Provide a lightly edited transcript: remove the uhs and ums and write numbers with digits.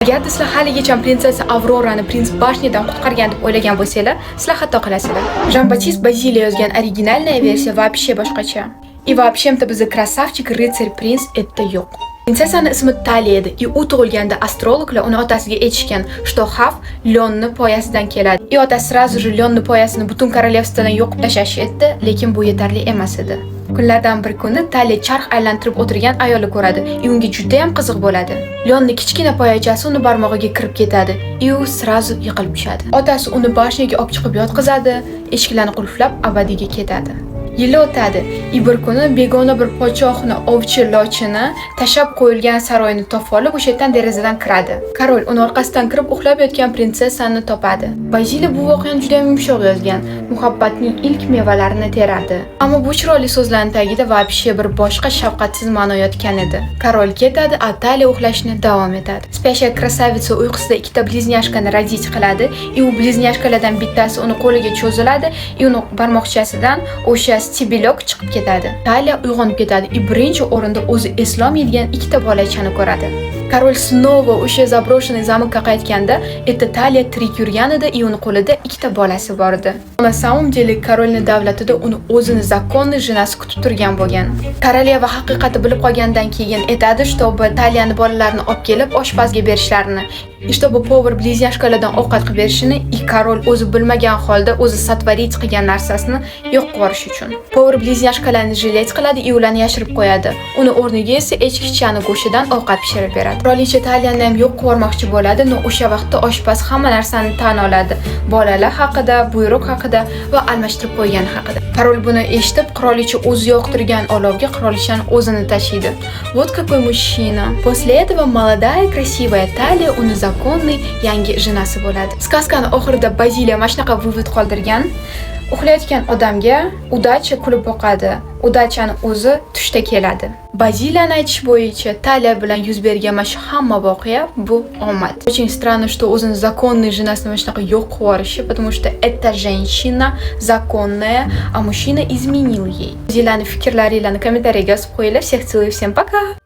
Agarda sizlar haligacha prinsessa Avrorani prins Башня dan qutqargan deb o'ylagan bo'lsanglar, sizlar xato qilasizlar. Жан-Батист Базилио yozgan оригинальная версия вообще boshqacha. И вообще-то bizni красавчик рыцарь принц это yo'q. Prinsessani ismi Taliya edi и u tug'ilganda astrologlar uni otasiga aytishgan, что xavf Leonni poyasidan keladi. И otasi сразу же Leonni poyasini butun королевство dan yo'q qilib tashlashni aytdi, lekin bu yetarli emas edi. Kunlardan bir kuni Taliya charx aylantirib o'tirgan ayolni ko'radi и unga juda ham qiziq bo'ladi. Leonni kichkina poyachasi uni barmog'iga kirib ketadi и u сразу yiqilib tushadi. Otasi uni башня ga olib chiqib yotqizadi, eshiklarni qulflab abadiyga ketadi. Yil o'tadi и bir kuni begona bir podshohni ovchi lochini tashlab qo'yilgan saroyni topib olib, o'sha yerdan derazadan kiradi. Король uni orqasidan kirib uxlab yotgan prinsessani topadi. Bazili bu voqeani juda ham yumshoq yozgan. Muhabbatning ilk mevalarini teradi. Ammo bu chiroyli so'zlarning tagida вообще bir boshqa shafqatsiz ma'no yotgan edi. Король ketadi, a Taliya uxlashni davom etadi. Спящая красавица uyqusida ikkita близняшка ni родить qiladi и u близняшка lardan bittasi uni qo'liga cho'ziladi и uni barmoqchasidan o'sha стебелёк chiqib ketadi. Taliya uyg'onib ketadi и birinchi o'rinda o'zi eslolmaydigan ikkita bolachani ko'radi. Король снова o'sha заброшенный замок ka qaytganda, это Taliya tirik yurgan edi и uni qo'lida ikkita bolasi bor edi. На самом деле король ni davlatida uni o'zini законный жена si kutib turgan bo'lgan. Королева haqiqatni bilib qolgandan keyin aytadi, чтобы Taliyani bolalarini olib kelib oshpazga berishlarini и чтобы повар близняшка lardan ovqat qilib berishini и король o'zi bilmagan holda o'zi сотворить qilgan narsasini yo'q qilib yuborish uchun. Повар близняшка larni жалеть qiladi и ularni yashirib qo'yadi. Uni o'rniga esa echkichani go'shtidan ovqat pishirib beradi. Qirolicha Taliyani ham yo'q qilib yubormoqchi bo'ladi, но o'sha vaqtda oshpaz hamma narsani tan oladi. Bolalar haqida, buyruq haqida va almashtirib qo'ygani haqida. Король buni eshitib, qirolicha o'zi yoqtirgan olovga qirolichani o'zini tashiydi. Вот какой мужчина. После этого молодая красивая Талия uni законный yangi жена si bo'ladi. Сказка ni oxirida Baziliya mana shunaqa вывод qoldirgan. Uxlayotgan odamga удача kulib boqadi. Удача ni o'zi tushda keladi. Baziliyani aytish bo'yicha Taliya bilan yuz bergan mana shu hamma voqea bu omad. Очень странно, что o'zini законный жена sini mana shunaqa yo'q qilib yuborishi, потому что эта женщина законная, а мужчина изменил ей. O'zinglarni fikrlaringlarni kommentariyaga yozib qo'yinglar. Всех целую, всем пока!